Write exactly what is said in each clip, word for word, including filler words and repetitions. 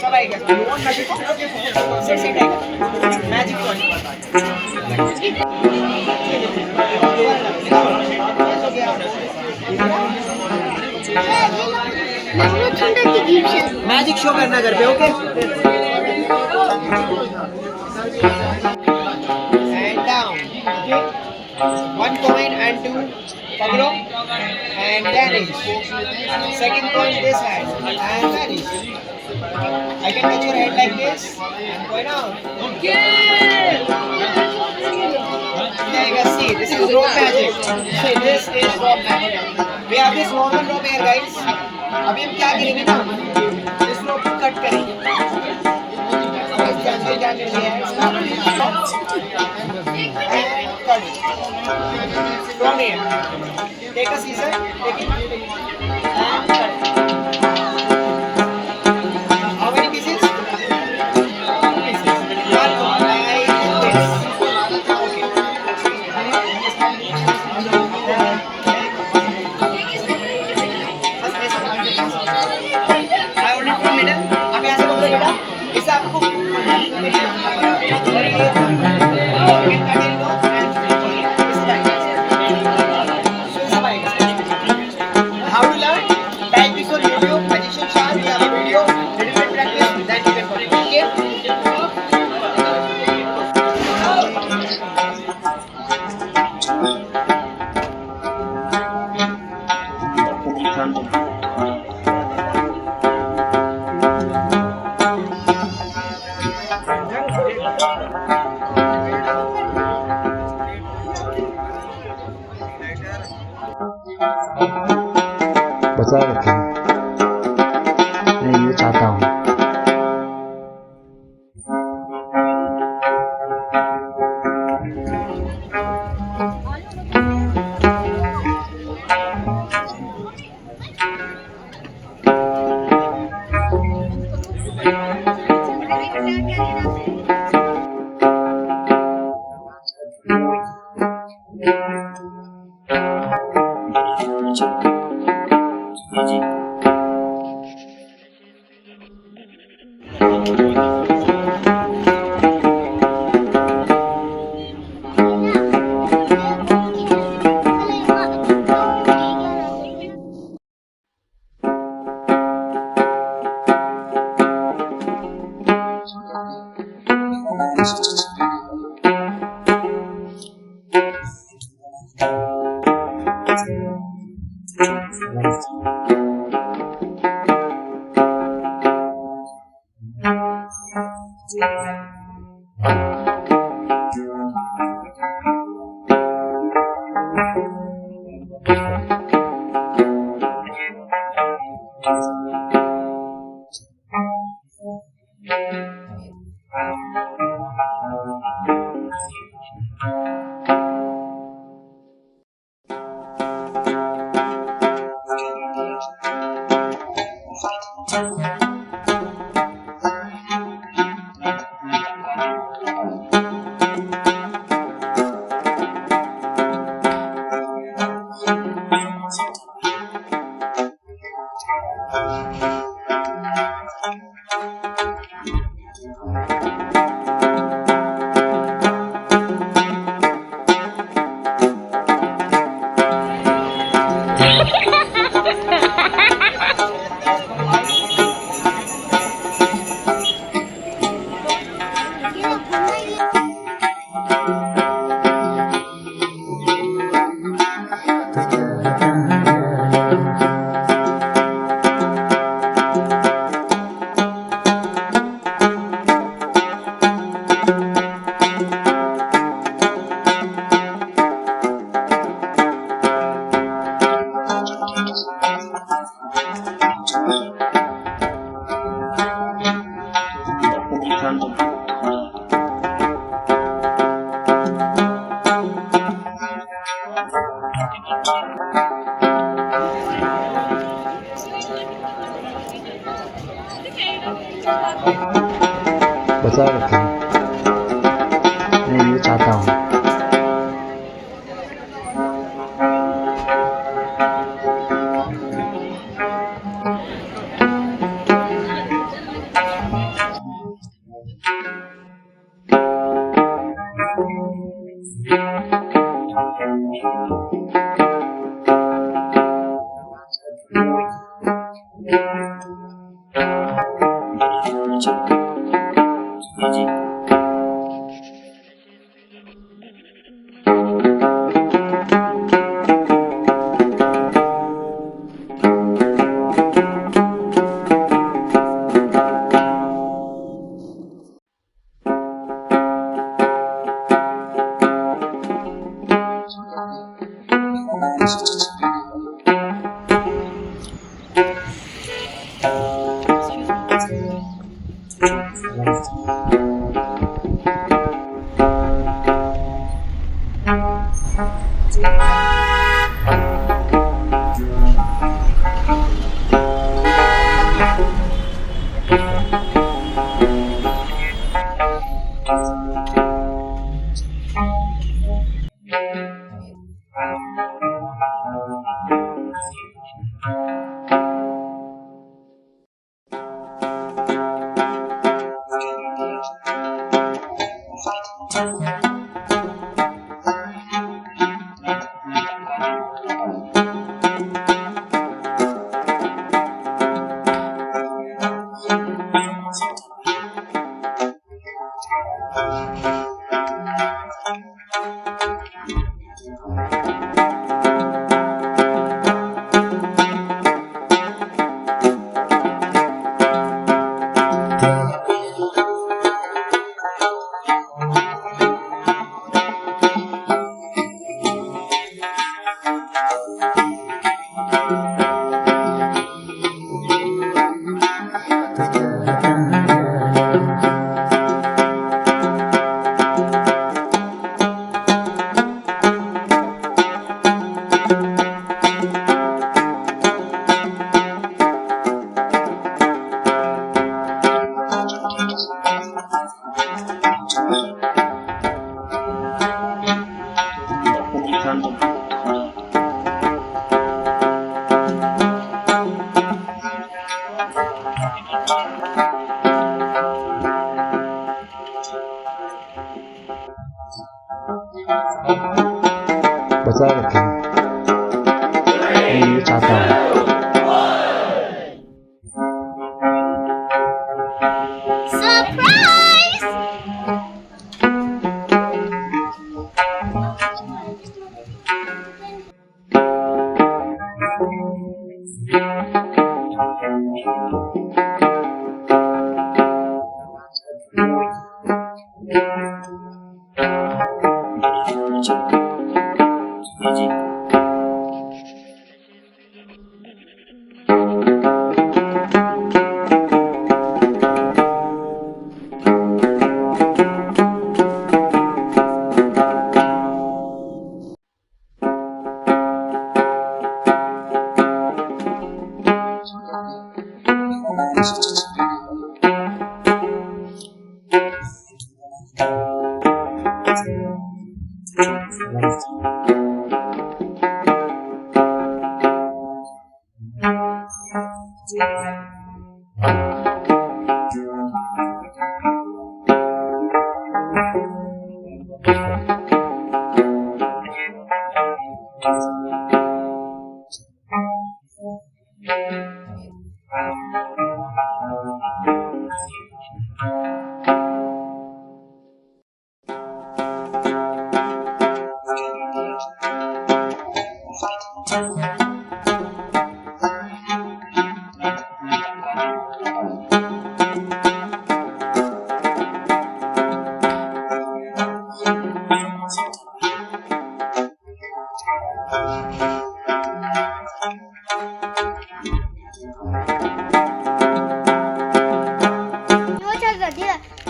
सब आएगा। You want magic? सब, सब, सब। सेट, सेट आएगा। मैजिक कौन? मैजिक शो करना घर पे, okay? And down, okay? One coin and two, पकड़ो, and vanish. Second coin this hand and vanish. I can touch your head like this and point out. See, this is rope magic. See, this is rope magic. We have this normal rope here, guys. अभी हम क्या करेंगे ना, इस rope को कट करेंगे। Don't need it. Take a scissor, take it. How many pieces? Two pieces. One like this. Okay. I only put middle. आप यहाँ से पकड़ो बेटा। इससे आपको How to learn? Type this on YouTube, Magician Shah, we have a video, little bit practice, then you can perform. Okay? बचा रखें। मैं ये चाहता हूँ। बचा रखें। मैं ये चाहता हूँ। Surprise!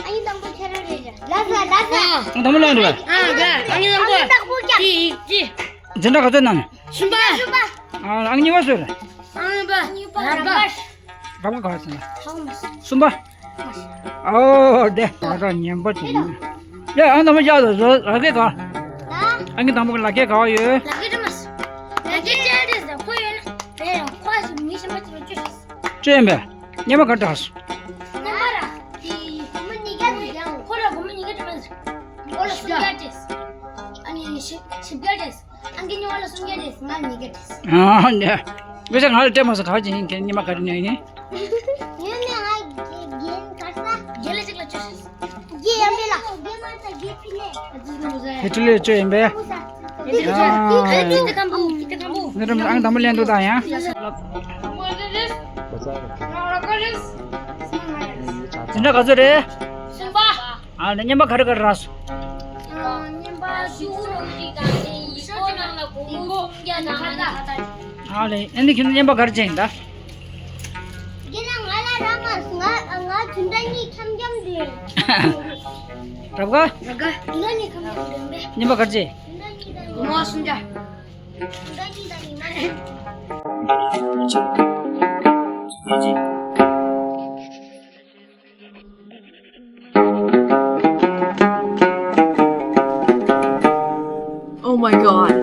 ཨ་ནི་དང་པོ་ཁྱེད་རང་རེད། ལགས་སོ། ལགས་སོ། ཨ། དང་པོ་ལ་འགྲོ་བ། ཨ། དང་པོ་ལ་འགྲོ་བ། ཨ་ནི་དང་པོ་ཀྱང་། ཅི་ཅི། འཛིན་གྲྭ་ག་ཚོད་ནང་། གསུམ་པ། གསུམ་པ། ཨ། ཨ་ནི་གཉིས་པ་སུ་རེད། ཨ་ནི་པ། གཉིས་པ་ར་པ། ར་པ་ག་བ་ཟེར་ན། གསུམ་པ། ཨོ་དེ་ད་ར་ཉན་པ་དེ་ཡིན། ཡ། ཨ་ནི་དང་པོ་བཞག་ལ་ལ་ཀེ་ག་ཨ་ནི་དང་པོ་ལ་ཀེ་ག་བ་ཡོད། ལ་ཀེ་དྲི་མ་སོ། ལ་ཀེ་ཅན་དེ་ཟ་ཁོ་ཡོད་ན་དེ་ཡང་ཁོ་ཞིག་མི་ཤེས་པ་ཅིག་ལ་བཅོས་ཤིག་བཅོས་ཡིན་པས། སྙན་མ་ག་འདྲ་སོང་། སྙན་མ་ར། དེ་སྒོར་མོ་ཉིས་བརྒྱ་དེ་ཡང་ཁོ་ལ་སྒོར་མོ་ཉིས་བརྒྱ་དྲི་མ་ཟ། ཁོ་ལ་སུམ་བརྒྱ་སྤྲད། ཨ་ནི་བཞི་བཞི་བརྒྱ་སྤྲད། ཨང་ཀི་གཉིས་པ་ལ་སུམ་བརྒྱ་སྤྲད། ང་ལ་ཉིས་བརྒྱ་སྤྲད། ཨ་ནི། དངོས་གཞི་ང་ལ་སྤྲད་མ་སོང་། ག་བ་ཅིག་ཡིན་མཁན། སྙན་མ་ག་རེ་ཉོས་ཡིན། ཡོད་ནས་ང་རྒན་གར་ས། རྒན་ལ་གཅིག་ལ་བཅུ། རྒན་ཡང་མེད་ལ། ཧེ་ཁྲི་ལས་བཅོས་ཡིན་པས། ཨ། ནི་རམ་ཨང་དང་པོ་ལེན་འདུག་ད་ཡང་། འཛིན་གྲྭ་ག་ཚོད་རེད། གསུམ་པ། ཨ་ནི་སྙན་པ་ག་རེ་ག་རེ་རག་སོང་། སྙན་པ་ཤུ་གུ་རུ་ཏི་དང་ཡིག་སྐོར་ནང་ལ་གོང་གོ། ཡ་ད་ཁ་ད། ཨ་ལེ། ཨ་ནི་ཁྱོད་རྣམ་པ་གར་ཅན་ད། རྒན་ལགས་ང་ལ་ར་མ་ང་ང་ཆུང་དྲ་གཉིས་འཆམ་འཆམ་རེད། རབ་ག་ར་ག་ཆུང་དྲ་གཉིས་འཆམ་འཆམ་རེད་པས། རྣམ་པ་གར་ཅན། ཆུང་དྲ་གཉིས་དང་ངོ་སུམ་ཅ། ཆུང་དྲ་གཉིས་དང་ཉི་མ་རེད། Oh my god.